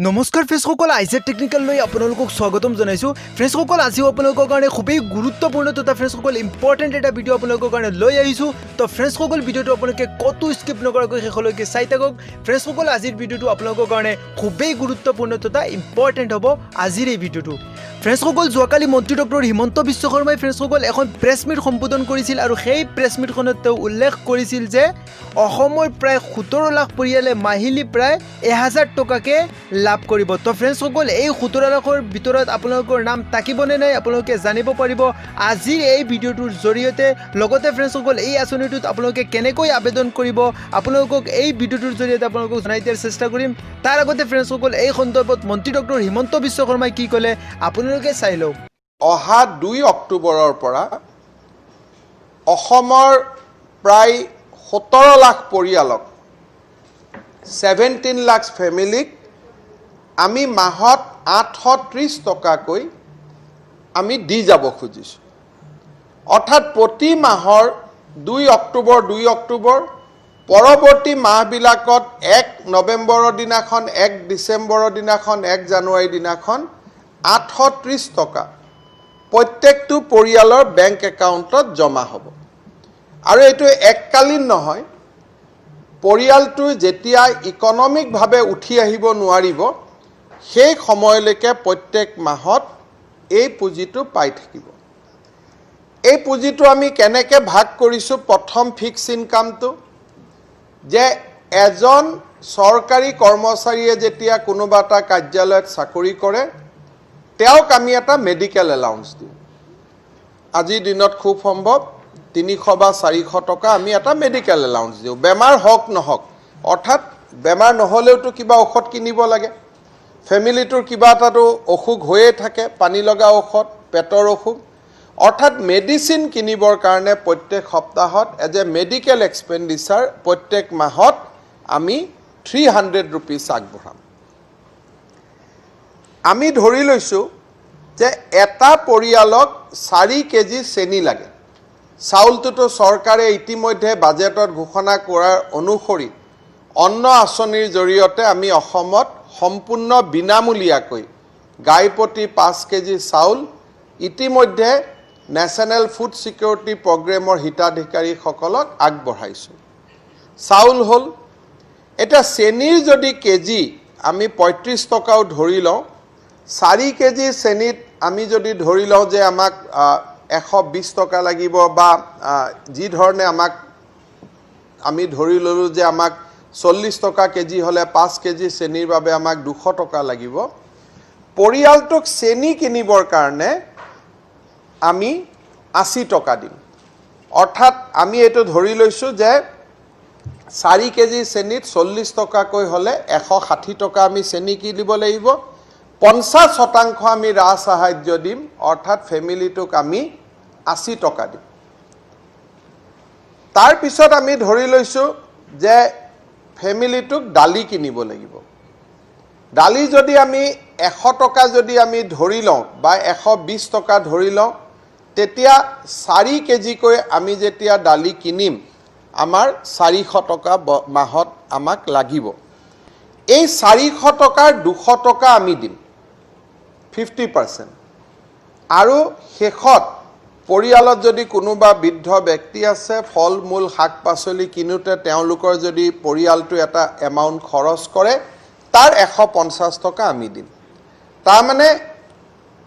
নমস্কাৰ ফ্ৰেণ্ডসকল, IZ technical লৈ আপোনালোকক স্বাগতম জনাইছোঁ। ফ্ৰেণ্ডসকল, আজিও আপোনালোকৰ কাৰণে খুবেই গুৰুত্বপূৰ্ণ তথা ফ্ৰেণ্ডসকল ইম্পৰ্টেণ্ট এটা ভিডিঅ' আপোনালোকৰ কাৰণে লৈ আহিছোঁ। তো ফ্ৰেণ্ডসকল, ভিডিঅ'টো আপোনালোকে ক'তো স্কিপ নকৰাকৈ শেষলৈকে চাই থাকক। ফ্ৰেণ্ডসকল, আজিৰ ভিডিঅ'টো আপোনালোকৰ কাৰণে খুবেই গুৰুত্বপূৰ্ণ তথা ইম্পৰ্টেণ্ট হ'ব আজিৰ এই ভিডিঅ'টো। ফ্ৰেণ্ডসকল, যোৱাকালি মন্ত্ৰী ডক্টৰ হিমন্ত বিশ্ব শৰ্মাই ফ্ৰেণ্ডসকল এখন প্ৰেছ মিট সম্বোধন কৰিছিল আৰু সেই প্ৰেছ মিটখনত তেওঁ উল্লেখ কৰিছিল যে অসমৰ প্ৰায় 17 লাখ পৰিয়ালে মাহিলী প্ৰায় 1000 টকাকৈ লাভ কৰিব। তো ফ্ৰেণ্ডসকল, এই 17 লাখৰ ভিতৰত আপোনালোকৰ নাম থাকিবনে নাই, আপোনালোকে জানিব পাৰিব আজিৰ এই ভিডিঅ'টোৰ জৰিয়তে। লগতে ফ্ৰেণ্ডসকল, এই আঁচনিটোত আপোনালোকে কেনেকৈ আবেদন কৰিব, আপোনালোকক এই ভিডিঅ'টোৰ জৰিয়তে আপোনালোকক জনাই দিয়াৰ চেষ্টা কৰিম। তাৰ আগতে ফ্ৰেণ্ডসকল, এই সন্দৰ্ভত মন্ত্ৰী ডক্টৰ হিমন্ত বিশ্ব শৰ্মাই কি ক'লে, আপোনালোকে চাই লওক। অহা 2 অক্টোবৰৰ পৰা অসমৰ প্ৰায় 17 লাখ পৰিয়ালক, 17 লাখ ফেমিলিক আমি মাহত 830 টকাকৈ আমি দি যাব খুজিছোঁ। অৰ্থাৎ প্ৰতি মাহৰ 2 অক্টোবৰ, 2 অক্টোবৰ, পৰৱৰ্তী মাহবিলাকত 1 নৱেম্বৰৰ দিনাখন, 1 ডিচেম্বৰৰ দিনাখন, 1 জানুৱাৰীৰ দিনাখন 830 টকা প্ৰত্যেকটো পৰিয়ালৰ বেংক একাউণ্টত জমা হ'ব। আৰু এইটো এককালীন নহয়, পৰিয়ালটো যেতিয়া ইকনমিকভাৱে উঠি আহিব নোৱাৰিব, সেই সময়লৈকে প্ৰত্যেক মাহত এই পুঁজিটো পাই থাকিব। এই পুঁজিটো আমি কেনেকৈ ভাগ কৰিছোঁ? প্ৰথম ফিক্স ইনকামটো যে এজন চৰকাৰী কৰ্মচাৰীয়ে যেতিয়া কোনোবা এটা কাৰ্যালয়ত চাকৰি কৰে, তেওঁক আমি এটা মেডিকেল এলাউন্স দিওঁ। আজিৰ দিনত খুব সম্ভৱ 300 বা 400 টকা আমি এটা মেডিকেল এলাউন্স দিওঁ, বেমাৰ হওক নহওক। অৰ্থাৎ বেমাৰ নহ'লেওতো কিবা ঔষধ কিনিব লাগে, ফেমিলিটোৰ কিবা এটাতো অসুখ হৈয়ে থাকে, পানী লগা ঔষধ, পেটৰ অসুখ। অৰ্থাৎ মেডিচিন কিনিবৰ কাৰণে প্ৰত্যেক সপ্তাহত এজ এ মেডিকেল এক্সপেণ্ডিচাৰ প্ৰত্যেক মাহত আমি 300 ৰুপিজ আগবঢ়াম। আমি ধৰি লৈছোঁ যে এটা পৰিয়ালক 4 কেজি চেনি লাগে। চাউলটোতো চৰকাৰে ইতিমধ্যে বাজেটত ঘোষণা কৰাৰ অনুসৰি অন্ন আঁচনিৰ জৰিয়তে আমি অসমত সম্পূৰ্ণ বিনামূলীয়াকৈ গাইপতি 5 কেজি চাউল ইতিমধ্যে নেশ্যনেল ফুড ছিকিউৰিটি প্ৰগ্ৰেমৰ হিতাধিকাৰীসকলক আগবঢ়াইছোঁ। চাউল হ'ল, এতিয়া চেনিৰ যদি কেজি আমি 35 টকাও ধৰি লওঁ, 4 কেজি চেনিত আমি যদি ধৰি লওঁ যে আমাক 120 টকা লাগিব বা যি ধৰণে আমাক আমি ধৰি ল'লোঁ যে আমাক 40 টকা কেজি হ'লে 5 কেজি চেনিৰ বাবে আমাক 200 টকা লাগিব। পৰিয়ালটোক চেনি কিনিবৰ কাৰণে আমি 80 টকা দিম। অৰ্থাৎ আমি এইটো ধৰি লৈছোঁ যে 4 কেজি চেনিত 40 টকাকৈ হ'লে 160 টকা আমি চেনি কিনিব লাগিব। 50% আমি ৰাজ সাহাৰ্য দিম, অৰ্থাৎ ফেমিলিটোক আমি 80 টকা দিম। তাৰপিছত আমি ধৰি লৈছোঁ যে ফেমিলিটোক দালি কিনিব লাগিব। দালি যদি আমি 100 টকা যদি আমি ধৰি লওঁ বা 120 টকা ধৰি লওঁ, তেতিয়া 4 কেজিকৈ আমি যেতিয়া দালি কিনিম, আমাৰ 400 টকা মাহত আমাক লাগিব। এই 400 টকাৰ 200 টকা আমি দিম, 50%। আৰু শেষত পৰিয়ালত যদি কোনোবা বৃদ্ধ ব্যক্তি আছে, ফল মূল শাক পাচলি কিনোতে তেওঁলোকৰ যদি পৰিয়ালটো এটা এমাউণ্ট খৰচ কৰে, তাৰ 150 টকা আমি দিম। তাৰমানে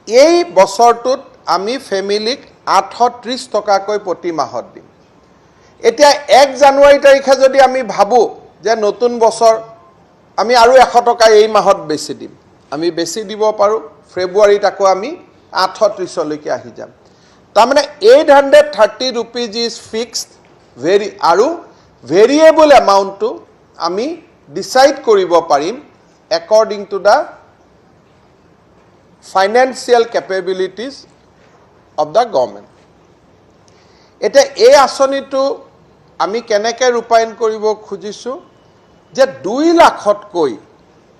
এই বছৰটোত আমি ফেমিলিক 830 টকাকৈ প্ৰতি মাহত দিম। এতিয়া 1 জানুৱাৰী তাৰিখে যদি আমি ভাবোঁ যে নতুন বছৰ, আমি আৰু 100 টকা এই মাহত বেছি দিম, আমি বেছি দিব পাৰোঁ। ফেব্ৰুৱাৰীত আকৌ আমি 830লৈকে আহি যাম। তাৰমানে 830 rupees is fixed very আৰু ভেৰিয়েবল এমাউণ্টটো আমি ডিচাইড কৰিব পাৰিম according to the financial capabilities of the government. এতিয়া এই আঁচনিটো আমি কেনেকৈ ৰূপায়ণ কৰিব খুজিছোঁ যে 2 লাখতকৈ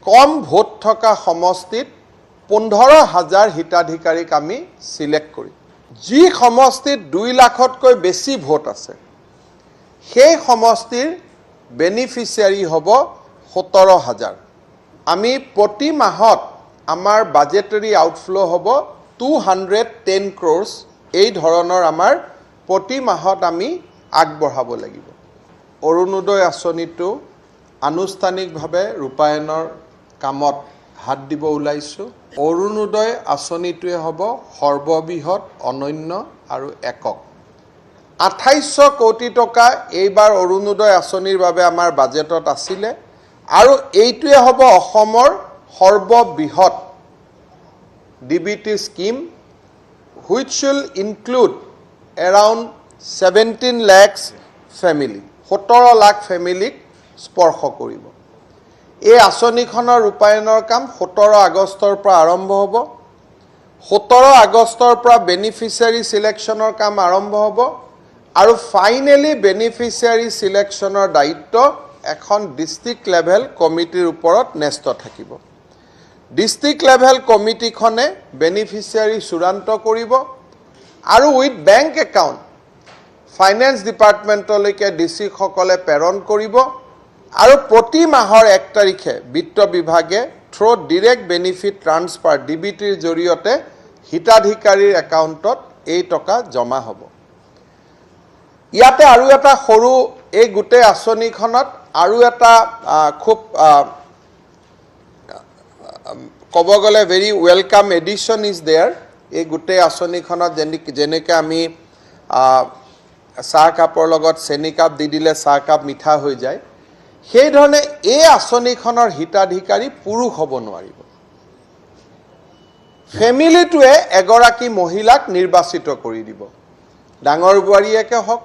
কম ভোট থকা সমষ্টিত 15 হাজাৰ হিতাধিকাৰীক আমি চিলেক্ট কৰিম। যি সমষ্টিত 2 লাখতকৈ বেছি ভোট আছে, সেই সমষ্টিৰ বেনিফিচিয়াৰী হ'ব 17 হাজাৰ। আমি প্ৰতি মাহত আমাৰ বাজেটৰী আউটফ্ল' হ'ব 210 ক্ৰ'ৰ্ছ। এই ধৰণৰ আমাৰ প্ৰতি মাহত আমি আগবঢ়াব লাগিব। অৰুণোদয় আঁচনিটো আনুষ্ঠানিকভাৱে ৰূপায়ণৰ কামত হাত দিব ওলাইছোঁ। অৰুণোদয় আঁচনিটোৱে হ'ব সৰ্ববৃহৎ, অনন্য আৰু একক। 2800 কোটি টকা এইবাৰ অৰুণোদয় আঁচনিৰ বাবে আমাৰ বাজেটত আছিলে আৰু এইটোৱে হ'ব অসমৰ সৰ্ববৃহৎ DBT scheme, which will include around 17 lakhs family, 17 lakh ফেমিলিক স্পৰ্শ কৰিব। এই আঁচনিখনৰ ৰূপায়ণৰ কাম 17 আগষ্টৰ পৰা আৰম্ভ হ'ব। 17 আগষ্টৰ পৰা বেনিফিচিয়াৰী চিলেকশ্যনৰ কাম আৰম্ভ হ'ব আৰু ফাইনেলি বেনিফিচিয়াৰী চিলেকশ্যনৰ দায়িত্ব এখন ডিষ্ট্ৰিক্ট লেভেল কমিটিৰ ওপৰত ন্যস্ত থাকিব। ডিষ্ট্ৰিক্ট লেভেল কমিটিখনে বেনিফিচিয়াৰী চূড়ান্ত কৰিব আৰু উইথ বেংক একাউণ্ট ফাইনেন্স ডিপাৰ্টমেণ্টলৈকে ডি চিসকলে প্ৰেৰণ কৰিব আৰু প্ৰতি মাহৰ 1 তাৰিখে বিত্ত বিভাগে থ্ৰ' ডিৰেক্ট বেনিফিট ট্ৰান্সফাৰ, ডিবিটিৰ জৰিয়তে হিতাধিকাৰীৰ একাউণ্টত এই টকা জমা হ'ব। ইয়াতে আৰু এটা সৰু, এই গোটেই আঁচনিখনত আৰু এটা খুব ক'ব গ'লে very welcome addition is there। এই গোটেই আঁচনিখনত যেনেকৈ আমি চাহ কাপৰ লগত চেনি কাপ দি দিলে চাহ কাপ মিঠা হৈ যায়, সেইধৰণে এই আঁচনিখনৰ হিতাধিকাৰী পুৰুষ হ'ব নোৱাৰিব। ফেমিলিটোৱে এগৰাকী মহিলাক নিৰ্বাচিত কৰি দিব। ডাঙৰ বোৱাৰীয়েকে হওক,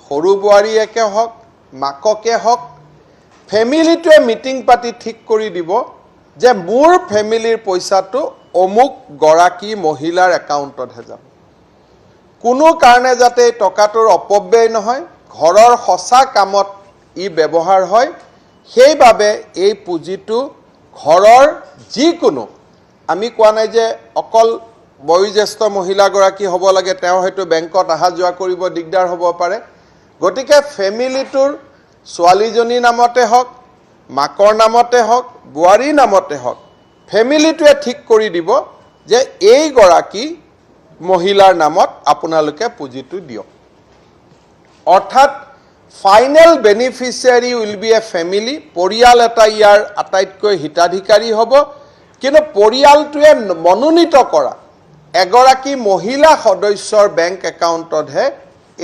সৰু বোৱাৰীয়েকে হওক, মাককে হওক, ফেমিলিটোৱে মিটিং পাতি ঠিক কৰি দিব যে মোৰ ফেমিলিৰ পইচাটো অমুক গৰাকী মহিলাৰ একাউণ্টতহে যাব। কোনো কাৰণে যাতে এই টকাটোৰ অপব্যয় নহয়, ঘৰৰ সঁচা কামত ই ব্যৱহাৰ হয়, সেইবাবে এই পুঁজিটো ঘৰৰ যিকোনো, আমি কোৱা নাই যে অকল বয়োজ্যেষ্ঠ মহিলাগৰাকী হ'ব লাগে, তেওঁ হয়তো বেংকত অহা যোৱা কৰিব দিগদাৰ হ'ব পাৰে। গতিকে ফেমিলিটোৰ ছোৱালীজনীৰ নামতে হওক, মাকৰ নামতে হওক, বোৱাৰীৰ নামতে হওক, ফেমিলিটোৱে ঠিক কৰি দিব যে এইগৰাকী মহিলাৰ নামত আপোনালোকে পুঁজিটো দিয়ক। অৰ্থাৎ final beneficiary will be a family। পৰিয়াল এটা ইয়াৰ আটাইতকৈ হিতাধিকাৰী হ'ব, কিন্তু পৰিয়ালটোৱে মনোনীত কৰা এগৰাকী মহিলা সদস্যৰ বেংক একাউণ্টতহে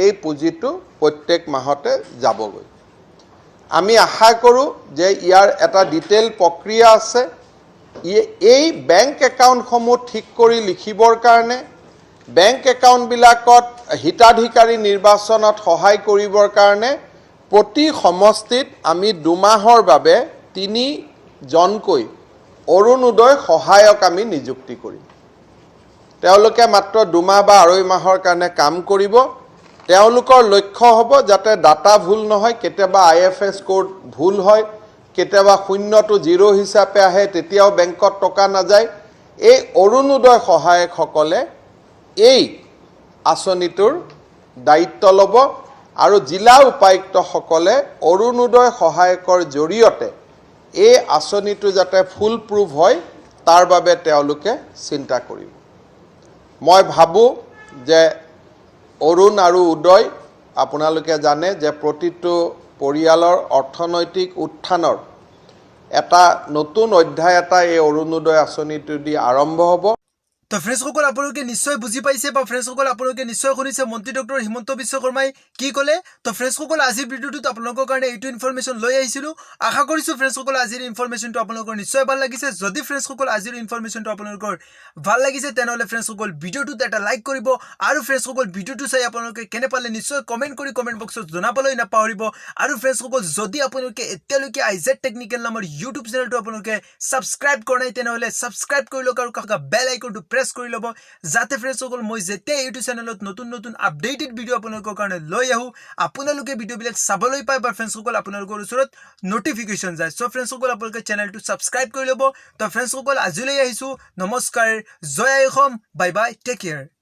এই পুঁজিটো প্ৰত্যেক মাহতে যাবগৈ। আমি আশা কৰোঁ যে ইয়াৰ এটা ডিটেইল প্ৰক্ৰিয়া আছে। এই বেংক একাউণ্টসমূহ ঠিক কৰি লিখিবৰ কাৰণে, বেংক একাউণ্টবিলাকত হিতাধিকাৰী নিৰ্বাচনত সহায় কৰিবৰ কাৰণে প্ৰতি সমষ্টিত আমি 2 মাহৰ বাবে তিনিজনকৈ অৰুণোদয় সহায়ক আমি নিযুক্তি কৰিম। তেওঁলোকে মাত্ৰ 2 মাহ বা আঢ়ৈ মাহৰ কাৰণে কাম কৰিব। তেওঁলোকৰ লক্ষ্য হ'ব যাতে ডাটা ভুল নহয়। কেতিয়াবা আইএফএছ কোড ভুল হয়, কেতিয়াবা শূন্যটো জিৰ' হিচাপে আহে, তেতিয়াও বেংকত টকা নাযায়। এই অৰুণোদয় সহায়কসকলে এই আঁচনিটোৰ দায়িত্ব ল'ব আৰু জিলা উপায়ুক্তসকলে অৰুণোদয় সহায়কৰ জৰিয়তে এই আঁচনিটো যাতে ফুল প্ৰুফ হয়, তাৰ বাবে তেওঁলোকে চিন্তা কৰিব। মই ভাবোঁ যে অৰুণ আৰু উদয়, আপোনালোকে জানে যে প্ৰতিটো পৰিয়ালৰ অৰ্থনৈতিক উত্থানৰ এটা নতুন অধ্যায় এটা এই অৰুণোদয় আঁচনিটো দি আৰম্ভ হ'ব। তো ফ্ৰেণ্ডছসকল, আপোনালোকে নিশ্চয় বুজি পাইছে বা ফ্ৰেণ্ডছসকল, আপোনালোকে নিশ্চয় শুনিছে মন্ত্ৰী ডক্টৰ হিমন্ত বিশ্ব শৰ্মাই কি ক'লে। তো ফ্ৰেণ্ডছসকল, আজিৰ ভিডিঅ'টোত আপোনালোকৰ কাৰণে এইটো ইনফৰমেশ্যন লৈ আহিছিলোঁ। আশা কৰিছোঁ ফ্ৰেণ্ডছসকল, আজিৰ ইনফৰমেশ্যনটো আপোনালোকৰ নিশ্চয় ভাল লাগিছে। যদি ফ্ৰেণ্ডছসকল, আজিৰ ইনফৰমেশ্যনটো আপোনালোকৰ ভাল লাগিছে, তেনেহ'লে ফ্ৰেণ্ডছসকল, ভিডিঅ'টোত এটা লাইক কৰিব আৰু ফ্ৰেণ্ডছসকল, ভিডিঅ'টো চাই আপোনালোকে কেনে পালে নিশ্চয় কমেণ্ট কৰি কমেণ্ট বক্সত জনাবলৈ নাপাহৰিব। আৰু ফ্ৰেণ্ডছসকল, যদি আপোনালোকে এতিয়ালৈকে আই জেড টেকনিকেল নামৰ ইউটিউব চেনেলটো আপোনালোকে ছাবস্ক্ৰাইব কৰা নাই, তেনেহ'লে ছাবস্ক্ৰাইব কৰি লওক আৰু কাষত বেল আইকনটো প্ৰেছ কৰি ল'ব, যাতে ফ্ৰেণ্ডছসকল, মই যেতিয়া এইটো চেনেলত নতুন নতুন আপডেটেড ভিডিঅ' আপোনালোকৰ কাৰণে লৈ আহোঁ, আপোনালোকে ভিডিঅ'বিলাক চাবলৈ পায় বা ফ্ৰেণ্ডছসকল, আপোনালোকৰ ওচৰত নটিফিকেশ্যন যায়। চ' ফ্ৰেণ্ডছসকল, আপোনালোকে চেনেলটো ছাবস্ক্ৰাইব কৰি ল'ব। তো ফ্ৰেণ্ডছসকল, আজিলৈ আহিছোঁ। নমস্কাৰ, জয় আই Asom, bye bye, take care.